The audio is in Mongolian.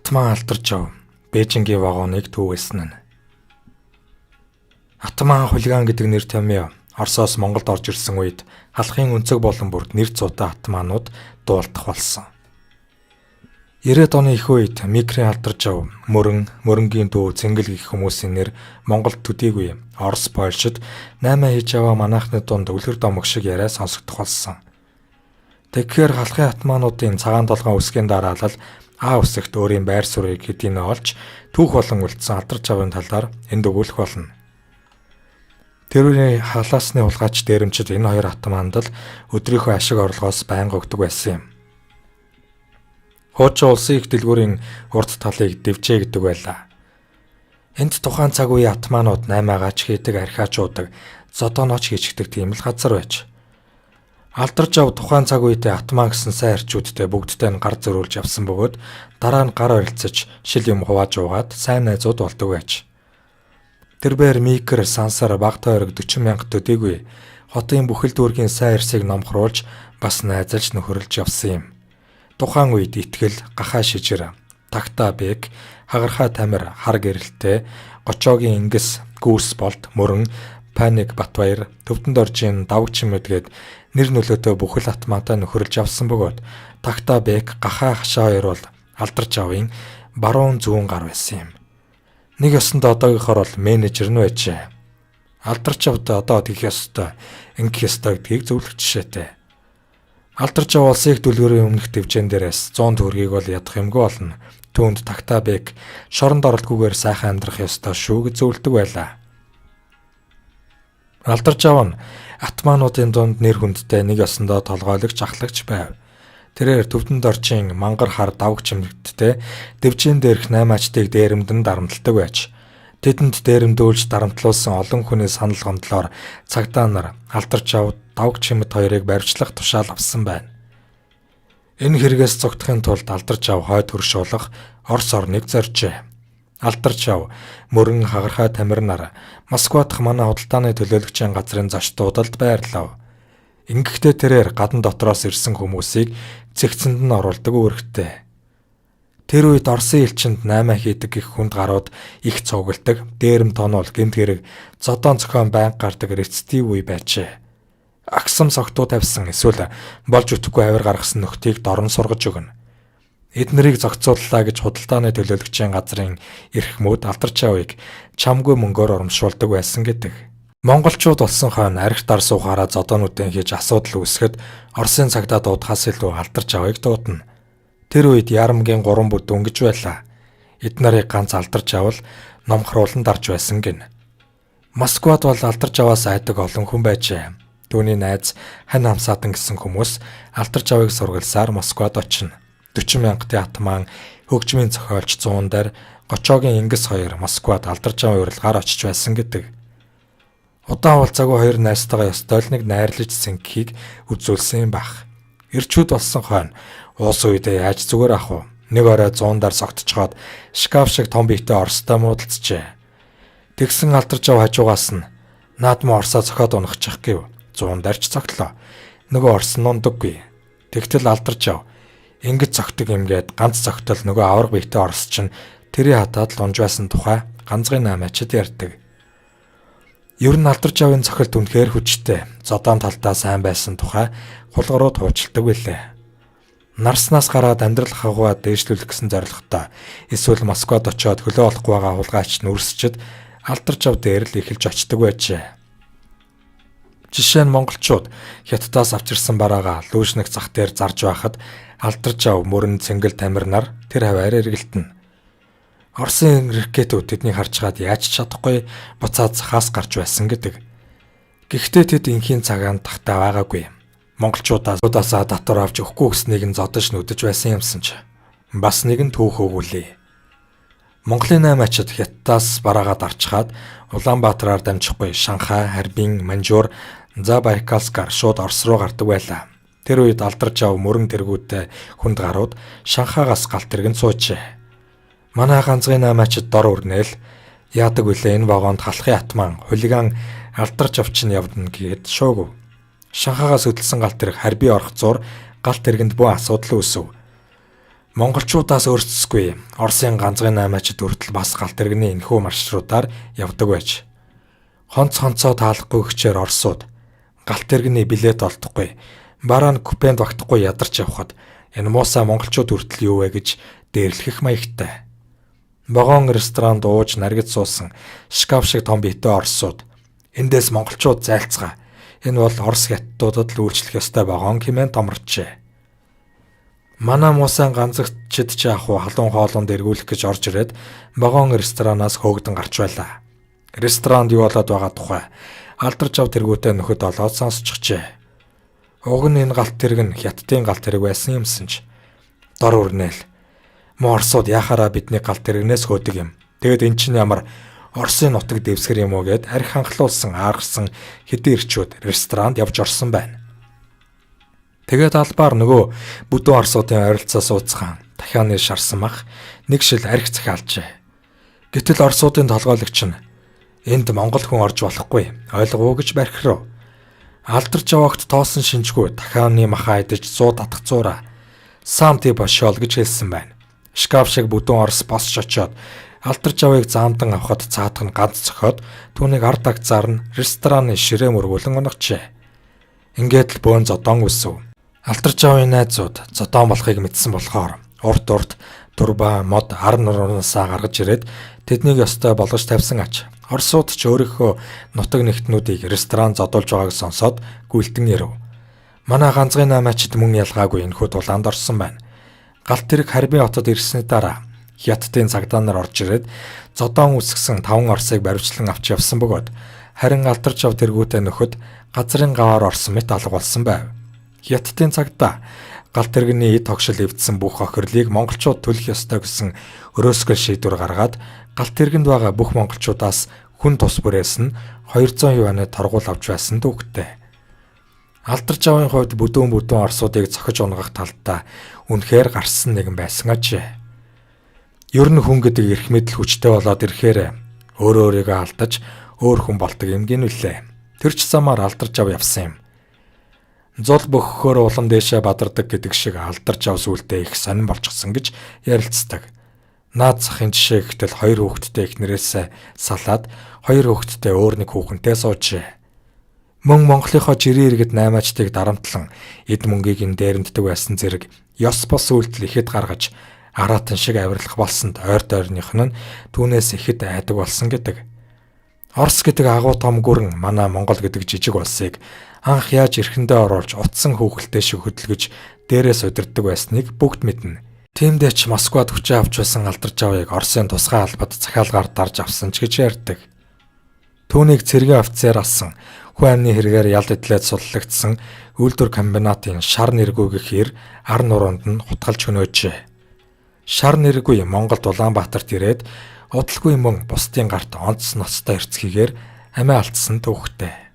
Атман алдарч Бээжингийн вагоныг түүвэсэн нь. Атман хулиган гэдэг нэр томьёо Оросоос Монголд орж ирсэн үед халахын өнцөг болон бүрд нэр зуутай атманууд дуулдах болсон. 90-ад оны их үед микрийн алдарч Мөрөн, Мөрөнгийн дүү, Цэнгэл гэх хүмүүсийн нэр Монголд төдийгүй Орос, Польшид 8 хийж яваа манайхны дунд үлгэр домог шиг яриа сонсогдох болсон. Тэгэхээр халахын атмануудын цагаан толгойн үсгийн дараалал А үсэгт өөрийн байр суурийг хэдийнэ олж түүх болон үлдсэн алдарч авын талаар энд өгүүлэх болно. Тэр үеийн халаасны хулгайч дээрэмчид энэ хоёр атманд л өдрийнхөө ашиг орлогоос байнга өгдөг байсан юм. Хуучин улсын их дэлгүүрийн урд талыг дэвжээ гэдэг байлаа. Энд тухайн цаг үеийн атманууд 8-аач хийдэг, архиачуудаг, зодооноч хийчихдэг тийм л газар байж. Алдарч ав тухайн цаг үедээ атман гэсэн сайн эрчүүдтэй бүгдтэй нь гар зөрүүлж явсан бөгөөд дараа нь гар орилцож шил юм хувааж уугаад сайн найзууд болдог байж. Тэрбээр микр сансар баг тойрог 40 мянга төдийгүй хотын бүхэл дүүргийн сайн эрсийг номхруулж бас найзалж нөхөрлөж явсан юм. Тухайн үед итгэл, гахаа шижир, тагтаа бэг, хагархаа тамир, хар гэрэлтэй, гочоогийн ингэс, гүүс болт, мөрөн, паник Батбаяр, төвдөнд оржийн давг чимэдгээд нэр нөлөөтэй бүхэл атмаатай нөхөрлөж авсан бөгөөд тагтаа бэг, гахаа хашаа хоёр бол алдарч авын баруун зүүн гар байсан юм. Нэг ёсонд одоогийнхоор бол менежер нь байжээ. Алдарч авд одоо тэгэх ёстой, ингэх ёстой гэдгийг зөвлөх жишээтэй. Алдарч ав улсын их дэлгүүрийн өмнөх дэвжээн дээрээс 100 төгрөгийг бол ядах юмгүй болно. Түүнд тагтаа бэг шоронд оролтгүйгээр сайхан амьдрах ёстой шүү гэж зөвлөдөг байлаа. Алдарч ав нь атмануудын дунд нэр хүндтэй нэг ёсондоо толгойлогч ахлагч байв. Тэрээр төвдөнд орчин мангар хар давг чимэгдтэй дэвжээн дээрх наймаачдыг дээрэмдэн дарамталдаг байж. Тэдэнд дээрэмдүүлж дарамтлуулсан олон хүний санал гомдлоор цагдаа нар алдарч ав давг чимэд хоёрыг баривчлах тушаал авсан байна. Энэ хэрэгээс зугтахын тулд алдарч ав хойд хөршуулах Орос орныг зорьжээ. Алдарч ав мөрөн хагархай тамир нар Москва дахь манай худалдааны төлөөлөгчийн газрын зочдуудалд байрлав. Ингэхдээ тэрээр гадна дотроос ирсэн хүмүүсийг зэгцэнд нь оруулдаг үүрэгтэй. Тэр үед Оросын элчинд 8 хийдэг гэх хүнд гарууд их цугладаг, дээрэм тонол гэмт хэрэг зодоон зохион байнга гардаг рецидив үе байжээ. Агсам согтуу тавьсан эсвэл болж өтөхгүй авир гаргасан нөхдийг дорн сургаж өгнө. Эднэрийг зохицууллаа гэж худалдааны төлөөлөгчийн газрын эрхмүүд алдарч авыг чамгүй мөнгөөр урамшуулдаг байсан гэдэг. Монголчууд болсон хойно арх дар суухаараа зодоонуудын хийж асуудал үүсгэхэд Оросын цагдаа дуудахаас илүү алдарч авыг дуудана. Тэр үед Ярамгийн 3 бүд дөнгөж байлаа. Эд нарыг ганц алдарч авал номхруулан дарж байсан гин. Москвад бол алдарч аваас айдаг олон хүн байжээ. Түүний найз Хань Хамсаатан гэсэн хүмүүс алдарч авыг сургалсаар Москвад очино. 40 мянгатын атман хөгжмийн зохиолч 100 дээр Гочоогийн Ингэс хоёр Москвад алдарч авын урилгаар очиж байсан гэдэг. Удаан уулзаагүй хоёр найзтайгаа ёстой л нэг найрлаж сэнгэхийг үзүүлсэн юм байх. Ирчүүд болсон хойно уус үедээ яаж зүгээр ах вэ? Нэг орой 100 дээр согтчхоод шкаф шиг том биетэй Оростой муудалцжээ. Тэгсэн алдарч ав хажуугаас нь наадмаа Оросоо цохиод унахчих гэв. 100 даарч цогтлоо. Нөгөө Орос нь ундаггүй. Тэгтэл алдарч ав ингэж цогтөг юм гээд ганц цогтол нөгөө аварга биетэй Орос чинь тэрийн хатаад л унж байсан тухай ганцгын наамаачид ярьдаг. Ер нь алдарч авын цохилт үнэхээр хүчтэй. Зодоон талдаа сайн байсан тухай хулгарууд хуучилдаг билээ. Нарснаас гараад амьдрал хагваа дээшлүүлэх гэсэн зорилготой эсвэл Москвад очиод хөлөө олохгүй байгаа хулгайч нүрсчид алдарч ав дээр л эхэлж очдог байжээ. Жишээ нь монголчууд хятадаас авчирсан бараагаа лүүшнэг зах дээр зарж байхад алдарч ав мөрөн цэнгэл тамир нар тэр хаваар эргэлтэнэ. Оросын ракетүүд тэднийг харж чад яаж ч чадахгүй буцаад захаас гарч байсан гэдэг. Гэхдээ тэд инхийн цагаан тахтай байгаагүй. Монголчуудаас удаасаа татвар авч өгөхгүй гэснийг нь зодож нүдэж байсан юмсан ч бас нэгэн түүх өгүүлье. Монголын наймаачид хятадаас бараагаа дарчхаад Улаанбаатараар дамжихгүй Шанхай, Харбин, Маньчжур, Забайкалскаар шууд Орос руу гардаг байлаа. Тэр үед алдарч ав мөрөн тэргүүтээ хүнд гарууд Шанхайгаас галт тэргэнд суужээ. Манай ганцгын наймаачид дор өрнөөл яадаг вүлээ энэ вагонд халахын атман хулиган алдарч авчин явдна гээд шуугав. Шанхайгаас хөдөлсөн галт тэрэг Харби орох зур галт тэргэнд бүү асуудал үүсэв. Монголчуудаас өөрсдөсгүй Оросын ганцхан наймаачид хүртэл бас галт тэрэгний энэхүү маршрутаар явдаг байж. Хонц хонцоо таалахгүй гिचээр Оросууд галт тэрэгний билет олдохгүй, бараа нь купенд багтахгүй ядарч явхад энэ муусаа монголчууд хүртэл юу вэ гэж дээрлэхэх маягтай. Вагон ресторанд ууж наргид суусан шкаф шиг том биетэй Оросууд эндээс монголчууд зайлцгаа. Энэ бол Орос хятадуудад л үйлчлэх ёстой вагон хэмээн томорчээ. Манай муусан ганцагчид ч яах вэ, халуун хоолунд эргүүлэх гэж орж ирээд вагон ресторанаас хөөгдөн гарч байлаа. Ресторанд юу болоод байгаа тухай алдарч ав тэргүүтээ нөхөд олоод сонсчихжээ. Уг нь энэ галт тэрэг нь хятадын галт тэрэг байсан юмсан ч дор өрнөөл. Муу Оросууд яхаараа бидний галт тэрэгнээс хөөдөг юм. Тэгэд эн чинь ямар Оросын нутаг дэвсгэр юм уу гэд арх ханхлуулсан ааргасан хэдэн ирчүүд ресторанд явж орсон байна. Тэгээд албаар нөгөө бүдүүн Оросуудын ойролцоо сууцхан дахианы шарсан мах нэг шил арх захиалжээ. Гэтэл Оросуудын толгойлогч нь энд монгол хүн орж болохгүй ойлгов уу гэж бархирав. Алдарч яваагт тоосон шинжгүй дахианы махаа идэж 100 татах зуураа сам ти бошол гэж хэлсэн байна. Шкаф шиг бүдүүн Орос босч очоод алдарч авыг заамдан авахад цаатах нь ганц цохиод түүнийг ард агцаар нь рестораны ширээ мөргүүлэн унагчээ. Ингээд л бөөн зодон үсв. Алдарч авын найзууд зодон болохыг мэдсэн болохоор урт урт турба мод ар нуруунаасаа гаргаж ирээд тэднийг ёстой болгож тавьсан ач. Оросууд ч өөрийнхөө нутаг нэгтнүүдийг ресторан зодуулж байгааг сонсоод гүйлтэн ирэв. Манай ганцхан намаачид мөн ялгаагүй энэхүү тулаанд орсон байна. Галт тэрэг Харбин хотод ирсний дараа Хятадын цагдаа нар орж ирээд зодоон үсгсэн 5 Оросыг баривчлан авч явсан бөгөөд харин алдарч ав тэргүүтээ нөхөд газрын гаваар орсон мэт алга болсон байв. Хятадын цагдаа галт тэрэгний эд тогшил эвдсэн бүх хохирлыг монголчууд төлөх ёстой гэсэн өрөөсгөл шийдвэр гаргаад галт тэргэнд байгаа бүх монголчуудаас хүн тус бүрээс нь 200 юаны торгуул авч байсан түүхтэй. Алдарч авын хувьд бүдүүн бүдүүн Оросуудыг цохиж унгах талдаа үнэхээр гарсан нэгэн байсан ажээ. Ер нь хүн гэдэг эрх мэдэл хүчтэй болоод ирэхээр өөрөө өөрийгөө алдаж өөр хүн болдог юм гин үлээ. Тэр ч замаар алдарч ав явсан юм. Зул бөхөхөөр улам дээшээ бадардаг гэдэг шиг алдарч ав сүултээ их сонин болчихсон гэж ярилцдаг. Наад захын жишээ гэтэл 2 хүүхэдтэй эхнэрээсээ салаад 2 хүүхэдтэй өөр нэг хүүхэнтэй суужээ. Мөн Монголынхоо жирийн иргэд наймаачдыг дарамтлан эд мөнгийг нь дээрэмддэг байсан зэрэг ёс бос үйлдэл ихэд гаргаж араатан шиг авирлах болсонд ойр дойрных нь түүнээс ихэд айдаг болсон гэдэг. Орос гэдэг агуу том гүрэн манай Монгол гэдэг жижиг улсыг анх яаж эрхэндээ оруулж утсан хүүхэлтэй шиг хөдөлгөж дээрээс удирддаг байсныг бүгд мэднэ. Тиймдээ ч Москвад хүчээ авч байсан алдарч авыг Оросын тусгай албад захиалгаар дарж авсан ч гэж ярьдаг. Түүнийг цэргийн офицер алсан хүн амны хэрэгээр ялд идлээд суллагдсан үйлдвэр комбинатын шар нэргүй гэх эр ар нуруунд нь хутгалж хөнөөжээ. Шар нэргүй Монголд Улаанбаатарт ирээд удалгүй мөн бусдын гарт онц ноцтой эрцгийгээр амиа алдсан түүхтэй.